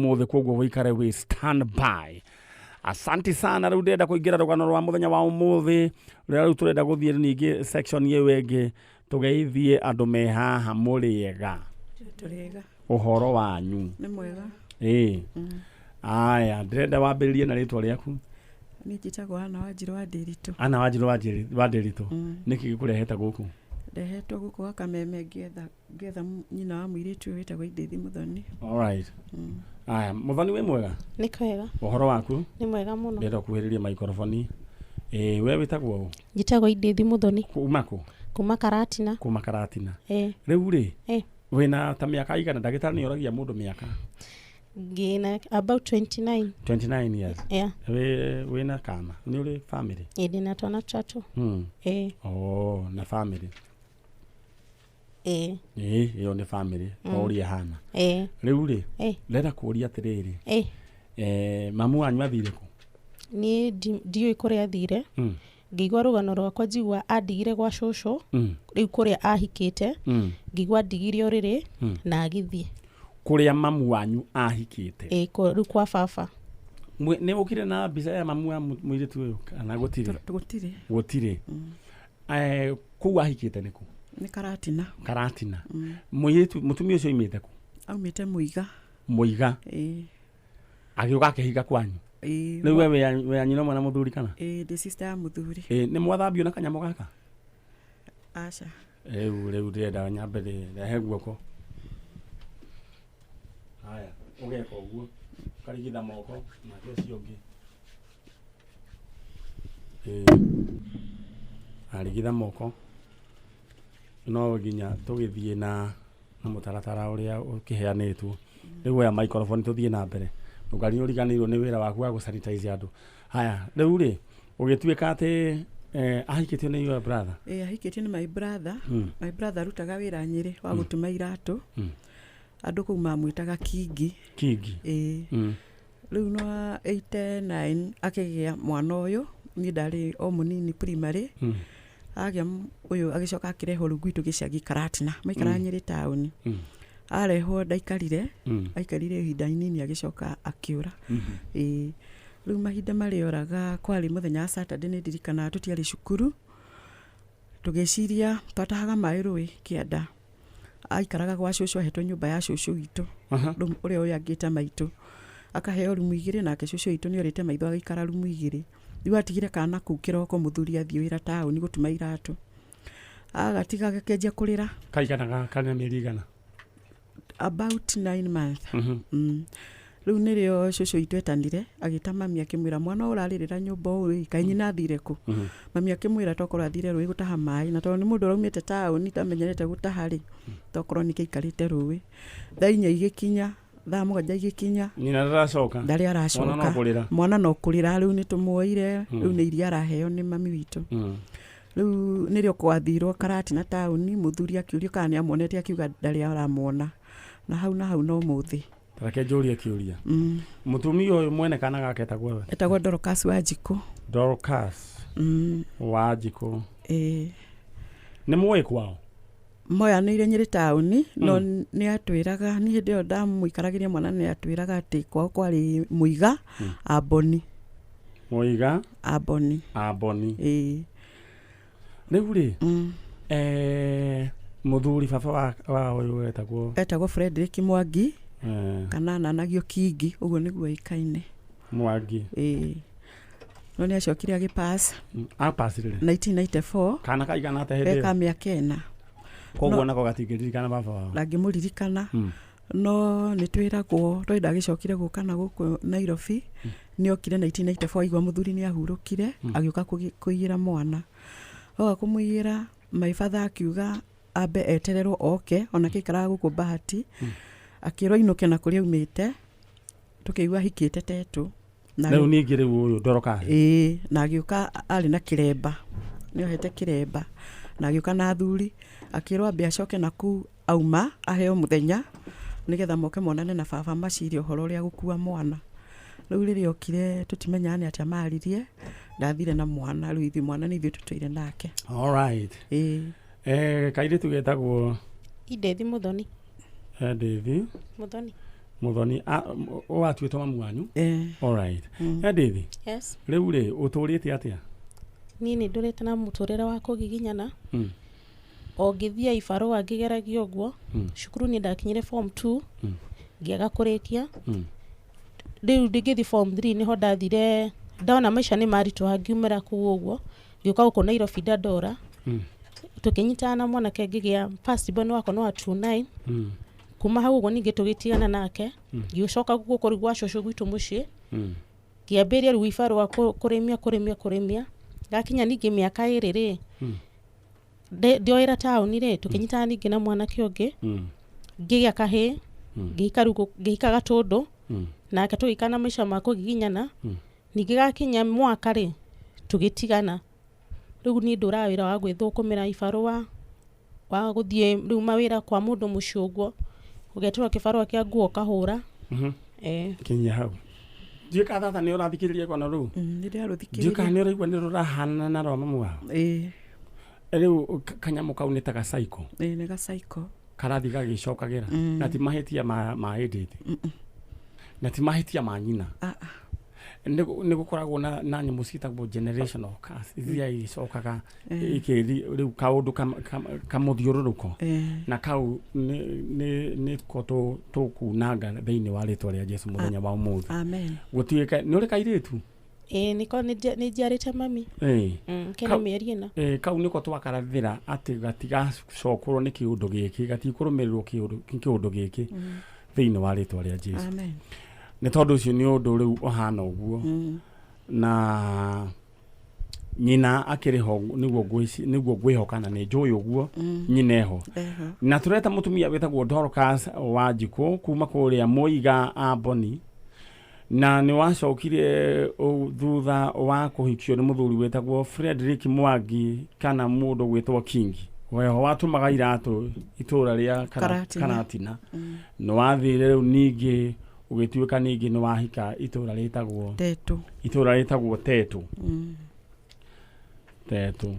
Ũmũthĩ koguo wĩikare wĩ stand by. Asanti sana. Rĩu ndĩrenda kũingĩra rũgano rwa mũthenya wa ũmũthĩ rũrĩa rĩu tũrenda gũthiĩ ningĩ section ĩyo ĩngĩ tũgeithie andũ me haha. Mũrĩega? Tũrĩega. Ũhoro wanyu? Nĩ mwega. Ĩĩ, aya, ndĩrenda wambĩrĩrie na rĩtwa rĩaku. Niĩ njĩtagwo Ana Wanjirũ wa Ndĩritũ. Ana Wanjirũ wa Ndĩritũ. Nĩkĩ gĩkũrehete gũkũ? Ndehetwo gũkũ gwa Kameme ngĩetha nyina wa mũirĩtu ũyũ wĩtagwo Indĩthi Mũthoni. Alright. Aya, Mũthoni, wĩ mwega? Nĩ kwega. Ũhoro waku? Nĩ mwega mũno. Ndĩrenda ũkuhĩrĩrie maikoroboni. Ĩĩ, we wĩtagwo ũ? Njĩtagwo Indĩthi Mũthoni. Kuma kũ? Kuma Karatina. Kuma Karatina. Ĩĩ. Rĩu rĩ, wĩna ta mĩaka igana? Ndagĩtarĩ nĩ oragia mũndũ mĩaka. Ngĩna about 29. 29 years? Yeah. Wĩna kana nĩ ũrĩ family? Ĩĩ, ndĩna twana tũtatũ. Ĩĩ. Oh, na family? Ĩĩ. Ĩĩ, ĩyo nĩ family o ũrĩa ĩhana. Ĩĩ. Rĩu rĩ, ndĩrenda kũũria atĩrĩrĩ, mamu wanyu athire kũ? Niĩ ndiũĩ kũrĩa athire. Ngĩigua rũgano rwakwa, njigua andigire gwa cũcũ. Rĩu kũrĩa ahikĩte. Ngĩigua andigire ũrĩrĩ na agĩthiĩ. Kũrĩa mamu wanyu ahikĩte? Ĩĩ, rĩu kwa baba. Nĩ ũkire na mbica ya mamu wa mũirĩtu ũyũ kana gũtirĩ? Gũtirĩ. Gũtirĩ. Kũu ahikĩte nĩ kũ? Nĩ Karatina. Karatina. Mũirĩtu, mũtumia ũcio oimĩte kũ? Aumĩte Mũiga. Mũiga? Ĩĩ. Agĩũka akĩhinga kwanyu? Ĩĩ. Rĩu we wĩ a nyina ũmwe na mũthuri kana? Ĩĩ, ndĩ sister ya mũthuri. Ĩĩ, nĩ mwathambio na kanyamũ gaka? Aca. Rĩu ndĩrenda nyambe rehe guoko. Haya, ũgeka ũguo, ũkarigitha moko nake ũcio ũngĩ. Ĩĩ, arigitha moko. No nginya tũgĩthiĩ na mũtaratara ũrĩa ũkĩheanĩtwo. Rĩu oya microphone tũthiĩ na mbere. Ndũkariganĩrwo ũriganĩirwo nĩ wĩra waku wa gũ-sanitize andũ. Haya, rĩu rĩ, ũgĩtuĩka atĩ ahikĩtio nĩ your brother? Ĩĩ, ahikĩtio nĩ my brother. My brother arutaga wĩra Nyĩrĩ wa gũtuma iratũ. Andũ kũu mamwĩtaga Kingi. Kingi? Ĩĩ. Rĩu no 89 akĩgĩa mwana ũyũ, niĩ ndarĩ o mũnini primary. Agĩa ũyũ agĩcoka akĩrehwo rĩu gwitũ gĩcagi Karatina. Maikaraga Nyĩrĩ taũni. Arehwo ndaikarire, aikarire ihinda inini agĩcoka akĩũra. Ĩĩ. Rĩu mahinda marĩa oraga, kwarĩ mũthenya wa Saturday, nĩ ndirikanaga tũtiarĩ cukuru. Tũgĩciria twatahaga maĩ rũĩ kĩanda. Aikaraga gwa cũcũ, ahetwo nyũmba ya cũcũ witũ. Rĩu ũrĩa ũyũ angĩta maitũ. Akaheo rumu igĩrĩ, nake cũcũ witũ nĩ orĩte maitho agĩikara rumu igĩrĩ. Rĩu atigire kana kũu kĩroko, mũthuri athiĩ wĩra taũni gũtuma iratũ. Agatiga gakĩanjia kũrĩra. Kaigana, karĩ na mĩeri igana? About 9 months. Rĩu nĩrĩo cũcũ witũ etanire, agĩta mami, akĩmwĩra, "Mwana ũyũ ũrarĩrĩra nyũmba ũũ ĩ, kaĩ nyina athire kũ?" Mami akĩmwĩra tokorwo athire rũĩ gũtaha maĩ, na tondũ nĩ mũndũ ũraumĩte taũni ndamenyerete gũtaha rĩ, tokorwo nĩkĩo aikarĩte rũĩ. Thaa 4 igĩkinya, thaa 7 igĩkinya. Nyina ndaracoka. Ndarĩ aracoka. Mwana no kũrĩra. Mwana no kũrĩra. Rĩu nĩ tũmuoire, rĩu nĩ iria araheo nĩ mami witũ. Rĩu nĩrĩo kwathirwo Karatina taũni, mũthuri akĩũrio kana nĩ amuonete, akiuga ndarĩ aramwona. Na hau na hau no mũthĩ. Reke njũrie kĩũria. Mũtumia ũyũ mwene kana gake etagwo? Etagwo Dorcas Wanjikũ. Dorcas Wanjikũ. Ĩĩ. Nĩ mũĩ kwao? Moyanĩire Nyĩrĩ taũni, no nĩ atwĩraga, niĩ hĩndĩ ĩyo ndamũikaragĩria mwana, nĩ atwĩraga atĩ kwao kwarĩ Mũiga Amboni. Mũiga. Amboni. Amboni. Ĩĩ. Rĩu rĩ, mũthuri baba wa ũyũ etagwo? Etagwo Frederick Mwangi, kana ananagio Kingi, ũguo nĩguo ĩkaine. Mwangi. Ĩĩ, no nĩ acokire agĩpass. Apacirire? 1994. Kana kaigana atĩa hĩndĩ Eka ĩyo? mĩaka 4. Koguo nako gatingĩririkana baba wao. Ndangĩmũririkana. No nĩ twĩragwo tondũ ndagĩcokire gũka na gũkũ Nairobi, nĩ okire 1994, aigua mũthuri nĩ ahurũkire, agĩũka kũiyĩra mwana. Oka kũmũiyĩra, my father akiuga ambe etererwo oke, onake aikaraga gũkũ Bahati. Akĩrwo ainũke na kũrĩa aumĩte, tũkĩigua ahikĩte Tetũ. Na Rĩu ningĩ rĩu ũyũ Dorcas? Ĩĩ, na agĩũka arĩ na kĩremba, nĩ ohete kĩremba, na agĩũka na athuri, akĩrwo ambe acoke na kũu auma, aheo mũthenya nĩgetha moke monane na baba macirie ũhoro ũrĩa gũkua mwana. Rĩu rĩrĩa okire, tũtimenyaga nĩ atĩa maririe, ndathire na mwana. Rĩu ithuĩ mwana nĩ ithuĩ tũtũire nake. Alright. Ĩĩ. Kairĩtu getagwo? Indethi Mũthoni. Endithi. Mũthoni. Muthoni watuĩtwo mamu wanyu? Eh. Alright. Edith, Yes. rĩu rĩ ũtũrĩte atĩa? Niĩ nĩ ndũrĩte na mũtũrĩre wa kũgiginyana. O ngĩthiĩ ibarũa ngĩgeragia ũguo. Cukuru niĩ ndakinyire form 2, ngĩaga kũrĩkia. Rĩu ngĩthiĩ form 3 nĩho ndathire, ndona maica nĩ maritũha, ngiumĩra kũu ũguo ngĩũka gũkũ Nairobi Dandora. Tũkĩnyitana na mwanake, ngĩgĩa first born wakwa nĩ wa 29. Kuma hau ũguo ningĩ tũgĩtigana nake. Ngĩcoka gũkũ rĩu gwa cũcũ gwitũ mũciĩ. Ngĩambĩrĩria rĩu ibarũa kũrĩmia kũrĩmia kũrĩmia, gakinya ningĩ mĩaka 2 rĩ, ndioĩra taũni rĩ, tũkĩnyitana ningĩ na mwanake ũngĩ. Ngĩgĩa kahĩĩ. Ngĩhika rĩu ngĩhika Gatũndũ. Nake tũgĩikara na maica ma kũgiginyana. Ningĩ gakinya mwaka rĩ, tũgĩtigana. Rĩu niĩ ndũraga wĩra wa gwĩthũkũmĩra ibarũa, wa gũthiĩ rĩu mawĩra kwa mũndũ mũciĩ ũguo, ũgetĩrwo kĩbarũa kĩa nguo ũkahũra. Eh. Kinyia hau, ndiũĩ kana tata nĩ ũrathikĩrĩria rũgano rũu. Nĩ Ndiũĩ kana ndĩrarũthikĩrĩria. nĩ ũraigua nĩ rũrahanana na rwa mamu wao. Ĩĩ. Rĩu kanyamũ kau nĩ ta gacaiko. Ĩĩ, nĩ gacaiko. Karathiĩ gagĩcokagĩra. Na ti mahĩtia ma Edith, na ti mahĩtia ma nyina. Ah, ah. Nĩ gũkoragwo na nyamũ ciĩtagwo generational curse, iria icokaga ikĩri rĩu kaũndũ kamũthiũrũrũko. Na kau nĩ ko tũkunanga thĩinĩ wa rĩtwa rĩa Jesu mũthenya wa ũmũthĩ. Amen. Gũtuĩka nĩ ũrĩ kairĩtu? Ĩĩ, nĩko nĩ njiarĩte mami. Kena mĩeri 4. Kau nĩko twakarathĩra atĩ gatigacokorwo nĩ kĩũndũ gĩkĩ, gatikũrũmĩrĩrwo kĩũndũ gĩkĩ thĩinĩ wa rĩtwa rĩa Jesu. Amen. Nĩ tondũ ũcio nĩ ũndũ rĩu ũhana ũguo. Na nyina akĩrĩ ho nĩguo ngwĩhoka na nĩ njũĩ ũguo. Nyina eho? Eho. Na tũreta mũtumia wĩtagwo Dorcas Wanjikũ kuma kũrĩa Mũiga Amboni, na nĩ wacokire thutha wa kũhikio nĩ mũthuri wĩtagwo Frederick Mwangi kana mũndũ gwĩtwo Kingi, weho watumaga iratũ itũra rĩa Karatina. Karatina. Nĩ wathire rĩu ningĩ ũgĩtuĩka ningĩ nĩ wahika itũra rĩtagwo Tetũ. Itũra rĩtagwo Tetũ. Tetũ,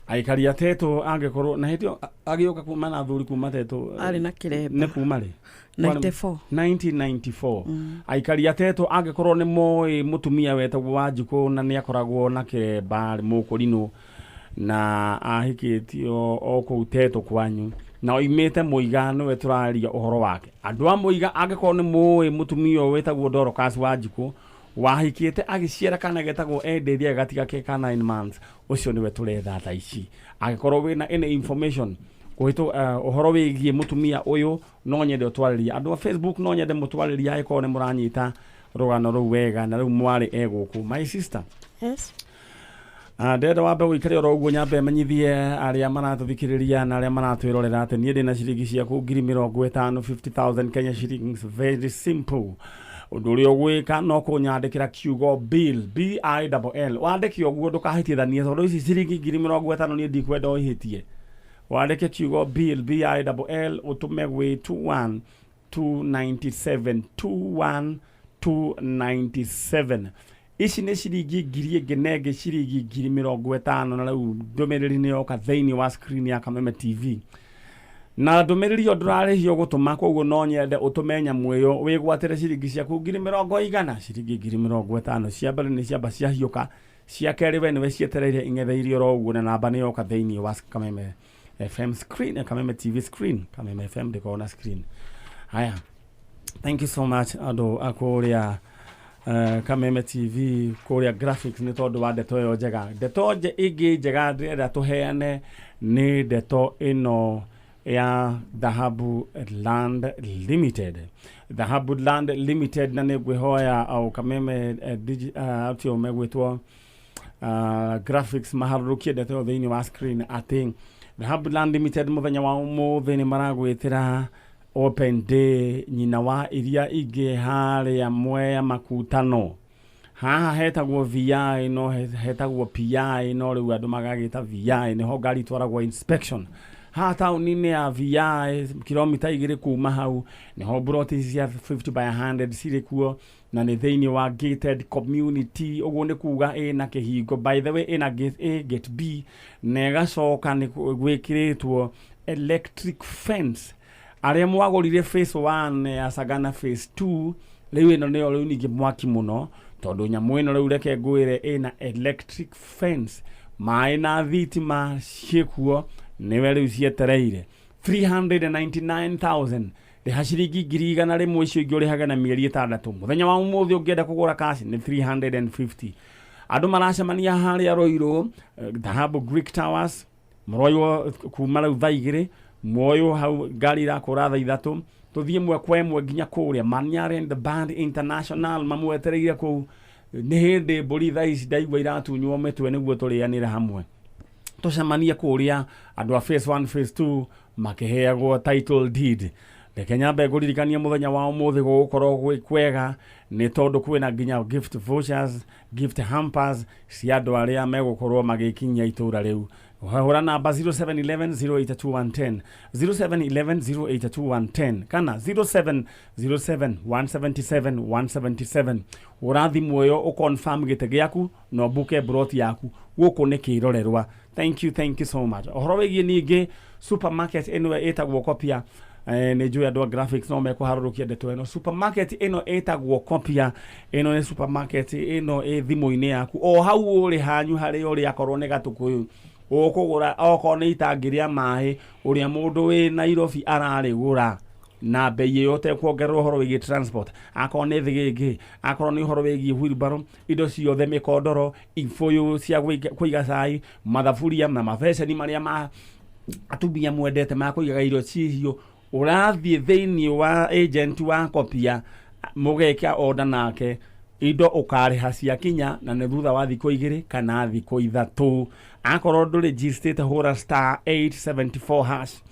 aikari a Tetũ angĩkorwo na hĩndĩ ĩyo agĩũka kuma na athuri kuma Tetũ. Arĩ na Nĩ kĩremba. kuma rĩ? 94. 1994. Aikari a Tetũ angĩkorwo nĩ moĩ mũtumia wetagwo Wanjikũ na nĩ akoragwo na kĩremba mũkũrinũ na ahikĩtio o kũu Tetũ kwanyu na oimĩte Mũiga, nĩwe tũraria ũhoro wake. Andũ a Mũiga, angĩkorwo nĩ mũĩ mũtumia ũyũ wĩtagwo Dorcas Wanjikũ wahikĩte agĩciara kana getagwo Edith agatiga ke ka 9 months, ũcio nĩwe tũretha thaa ici. Angĩkorwo wĩna any information kũhĩtũ ũhoro wĩgiĩ mũtumia ũyũ, no nyende ũtwarĩrie. Andũ a Facebook, no nyende mũtwarĩrie angĩkorwo nĩ mũranyita rũgano rũu wega. Na rĩu mwarĩ e gũkũ, my sister. Yes. Ndĩrenda wambe ũikare oro ũguo, nyambe menyithie arĩa maratũthikĩrĩria na arĩa maratwĩrorera atĩ niĩ ndĩna ciringi ciaku 50,000, 50,000 Kenya shillings. Very simple, ũndũ ũrĩa ũgwĩka no kũnyandĩkĩra kiugo bill, B I L L. Wandĩke ũguo, ndũkahĩtithanie tondũ ici ciringi 50,000 niĩ ndikwenda ũhĩtie. Wandĩke kiugo bill, B I L L, ũtũme gwĩ 21 297, 21 297. Ici nĩ ciringi ngiri ĩngĩ na ĩngĩ, ciringi 50,000. Na rĩu ndũmĩrĩri nĩ yoka thĩinĩ wa screen ya Kameme TV, na ndũmĩrĩri ĩyo ndũrarĩhio gũtũma, koguo no nyende ũtũme nyamũ ĩyo wĩgwatĩre ciringi ciaku ngiri mĩrongo igana. Ciringi 50,000 cia mbere nĩ ciamba ciahiũka, cia kerĩ we nĩwe cietereire ing'etheirie oro ũguo, na namba nĩ yoka thĩinĩ wa Kameme FM screen, Kameme TV screen. Kameme FM ndĩkoragwo na screen. Haya, thank you so much andũ a kũrĩa Kameme TV, kũrĩa graphics, nĩ tondũ wa ndeto ĩyo njega. Ndeto ĩngĩ njega ndĩrenda tũheane nĩ ndeto ĩno ya Dhahabu Land Limited, Dhahabu Land Limited. Na nĩ ngwĩhoya au Kameme atio megwĩtwo graphics maharũrũkie ndeto ĩyo thĩinĩ wa screen atĩ Dhahabu Land Limited mũthenya wa ũmũthĩ nĩ maragwĩtĩra open day nyina wa iria ingĩ harĩa Mwea Makutano. Haha hetagwo VI, no hetagwo PI, no rĩu andũ magagĩta VI. Nĩho ngari itwaragwo inspection haha taũni-inĩ ya VI, kilomita 2 kuma hau nĩho broti cia 50 by 100 cirĩ kuo, na nĩ thĩinĩ wa gated community. Ũguo nĩ kuga ĩna kĩhingo, by the way, ĩna gate A, gate B, na ĩgacoka nĩ gwĩkĩrĩtwo electric fence. Arĩa mwagũrire phase 1 ya Sagana phase 2, rĩu ĩno nĩyo rĩu ningĩ mwaki mũno, tondũ nyamũ ĩno rĩu reke ngwĩre ĩna electric fence, maĩ na thitima ciĩkuo, nĩwe rĩu cietereire. 399,000 rĩha ciringi 100,000, icio ingĩ ũrĩhaga na mĩeri 6. Mũthenya wa ũmũthĩ ũngĩenda kũgũra cash nĩ 350. Andũ maracemania harĩa Ruiru, Dhahabu Greek Towers, mũroywo kuma rĩu thaa 2, muoyo hau ngari irakũra thaa 3, tũthiĩ ĩmwe kwa ĩmwe nginya kũrĩa Manyara and the Band International mamwetereire kũu. Nĩ hĩndĩ mbũri thaa ici ndaigua iratunywo mĩtwe nĩguo tũrĩanĩre hamwe. Tũcemanie kũrĩa andũ a phase 1 phase 2 makĩheagwo title deed. Reke nyambe ngũririkanie mũthenya wa ũmũthĩ gũgũkorwo gwĩ kwega, nĩ tondũ kwĩna nginya gift vouchers, gift hampers cia andũ arĩa megũkorwo magĩkinyia itũra rĩu. Hũra namba 0711 082 110, 0711 082 110 kana 0707 177 177. Hũra thimũ ĩyo ũconfirm gĩtĩ gĩaku na ũbuke broti yaku. Gũkũ nĩ kĩrorerwa. Thank you, thank you so much. Ũhoro wĩgiĩ ningĩ supermarket ĩno ĩtagwo Kopia, nĩ njũĩ andũ a graphics no mekũharũrũkia ndeto ĩno. Supermarket ĩno ĩtagwo Kopia, ĩno nĩ supermarket ĩno ĩ thimũ-inĩ yaku o hau ũrĩ hanyu harĩa ũrĩ, akorwo nĩ Gatũkũyũ ũkũgũra, okorwo nĩ itangi rĩa maĩ ũrĩa mũndũ wĩ Nairobi ararĩgũra na bei ĩyo ũtekuongerera ũhoro wĩgiĩ transport, akorwo nĩ thĩgĩngĩ, akorwo nĩ ũhoro wĩgiĩ wheelbarrow, indo ciothe, mĩkondoro, ibũyũ cia kũiga cai, mathaburia na mabeceni marĩa ma atumia mwendete ma kũigaga irio cihiũ. Ũrathiĩ thĩinĩ wa agent wa Kopia mũgeka order nake, indo ũkarĩha ciakinya, na nĩ thutha wa thikũ 2 kana thikũ 3. Akorwo ndũrĩnjistĩte, hũra star 874 hash,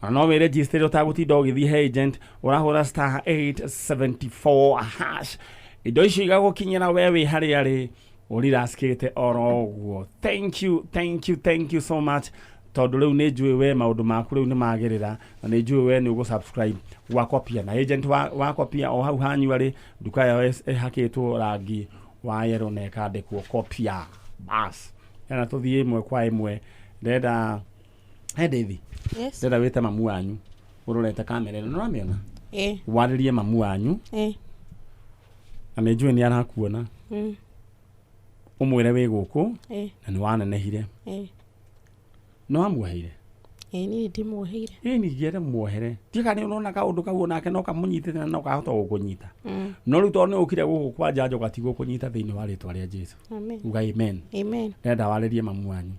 na no wĩrĩnjistĩre ũtagũtinda ũgĩthiĩ he agent. Ũrahũra star 874 hash, indo icio igagũkinyĩra we wĩ harĩa rĩ ũriraskĩte oro ũguo. Thank you, thank you, thank you so much, tondũ rĩu nĩ njũĩ we maũndũ maku rĩu nĩ magĩrĩra, na nĩ njũĩ we nĩ ũgũ-subscribe gwa Kopia na agent wa Kopia o hau hanyu arĩ nduka yao ĩhakĩtwo rangi wa yellow na ĩkandĩkwo Kopia. Bas, ena tũthiĩ ĩmwe kwa ĩmwe. Ndenda he Daisy. Yes. Ndenda wĩte mamu wanyu ũrorete kamera ĩno, nĩũramĩona? Ĩ. Warĩrie mamu wanyu. Ĩ. Na nĩ njũĩ nĩ arakuona. Ũmwĩre wĩ gũkũ na nĩ wanenehire. Ĩ. Nĩ wamuoheire? Ĩ, niĩ ndimuoheire. Ĩ, ningĩ ere muohere. Ndiũĩ kana nĩ ũrona kaũndũ kau onake no kamũnyitĩte na no kahota gũkũnyita. No rĩu tondũ nĩ ũkire gũkũ kwa njanjo gatigũkũnyita thĩinĩ wa rĩtwa rĩa Jesu. Amen. Uga amen. Amen. Ndĩrenda warĩrie mamu wanyu.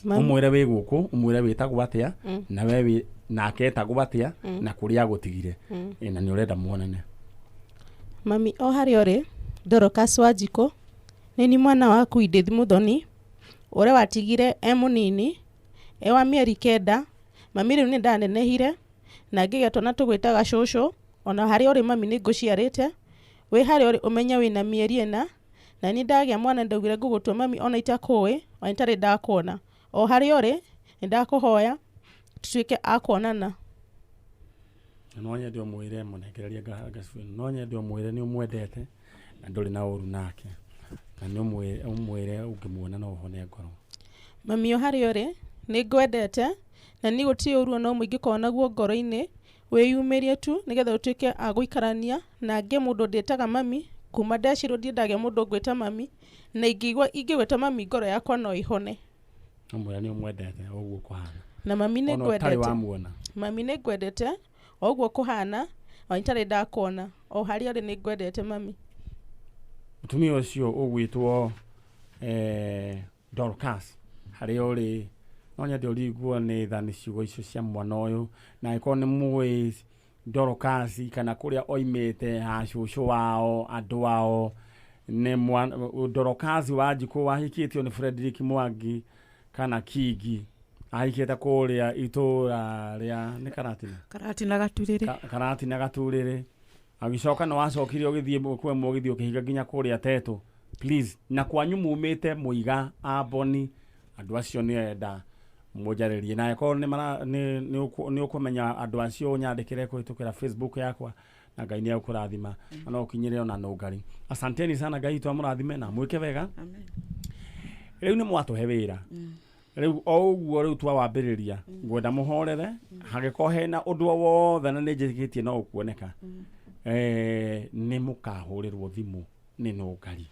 Mami. Ũmwĩre wĩ gũkũ, ũmwĩre wĩtagwo atĩa, na we wĩ nake etagwo atĩa, na kũrĩa agũtigire. Ĩ, na nĩ ũrenda muonane. Mami, o harĩa ũrĩ, Dorcas Wanjikũ, nĩ ni mwana waku Edith Muthoni, ũrĩa watigire e mũnini, e wa mĩeri 9. Mami, rĩu nĩ ndanenehire na ngĩgĩa twana tũgwĩtaga cũcũ. Ona harĩa ũrĩ mami, nĩ ngũciarĩte. Wĩ harĩa ũrĩ ũmenye wĩna mĩeri 4, na niĩ ndagĩa mwana ndaugire ngũgũtua mami ona itakũĩ, ona itarĩ ndakuona. O harĩa ũrĩ nĩ ndakũhoya tutuĩke a kuonana. Na no nyende ũmwĩre mũnengererie ngacu, no nyende ũmwĩre nĩ ũmwendete na ndũrĩ na ũru nake, na nĩ ũmwĩre ũngĩmuona no ũhone ngoro. Mami, o harĩa ũrĩ nĩ ngwendete, na niĩ gũtirĩ ũru ona ũmwe ingĩkorwo naguo ngoro-inĩ. Wĩyumĩrie tu nĩgetha ũtuĩke a gũikarania na ngĩe mũndũ ndĩtaga mami. Kuma ndecirwo ndirĩ ndagĩa mũndũ ngwĩta mami, na ingĩigua ingĩgwĩta mami ngoro yakwa no ĩhone. Ũmwĩre nĩ ũmwendete o ũguo kũhana. Na mami nĩ Ona ũtarĩ ngwendete. wamuona. Mami, nĩ ngwendete o ũguo kũhana, ona itarĩ ndakuona. O harĩa ũrĩ nĩ ngwendete mami. Mũtumia ũcio ũgwĩtwo Dorcas, harĩa ũrĩ no nyende ũringwo nĩ tha nĩ ciugo icio cia mwana ũyũ, na angĩkorwo nĩ mũĩ Dorcas kana kũrĩa oimĩte ha cũcũ wao, andũ ao nĩ Dorcas Wanjikũ wahikĩtio nĩ Frederick Mwangi kana Kingi, ahikĩte kũrĩa itũra rĩa nĩ Karatina. Karatina Gaturĩrĩ. Karatina Gaturĩrĩ. Agĩcoka nĩ wacokire ũgĩthiĩ kwĩ ũgĩthiĩ ũkĩhinga nginya kũrĩa Tetũ. Please, na kwanyu mumĩte Mũiga Amboni, andũ acio nĩ enda mũnjarĩrie, na angĩkorwo nĩ ũkũmenya andũ acio ũnyandĩkĩre kũhĩtũkĩra Facebook yakwa, na Ngai nĩ egũkũrathima, na no ũkinyĩre ona nũngari. Asanteni sana, Ngai witũ amũrathime na mwĩke wega. Amen. Rĩu nĩ mwatũhe wĩra. Rĩu o ũguo rĩu twawambĩrĩria, ngwenda mũhorere hangĩkorwo hena ũndũ o wothe, na nĩ njĩtĩkĩtie no ũkuoneka, nĩ mũkahũrĩrwo thimũ nĩ Nũngari.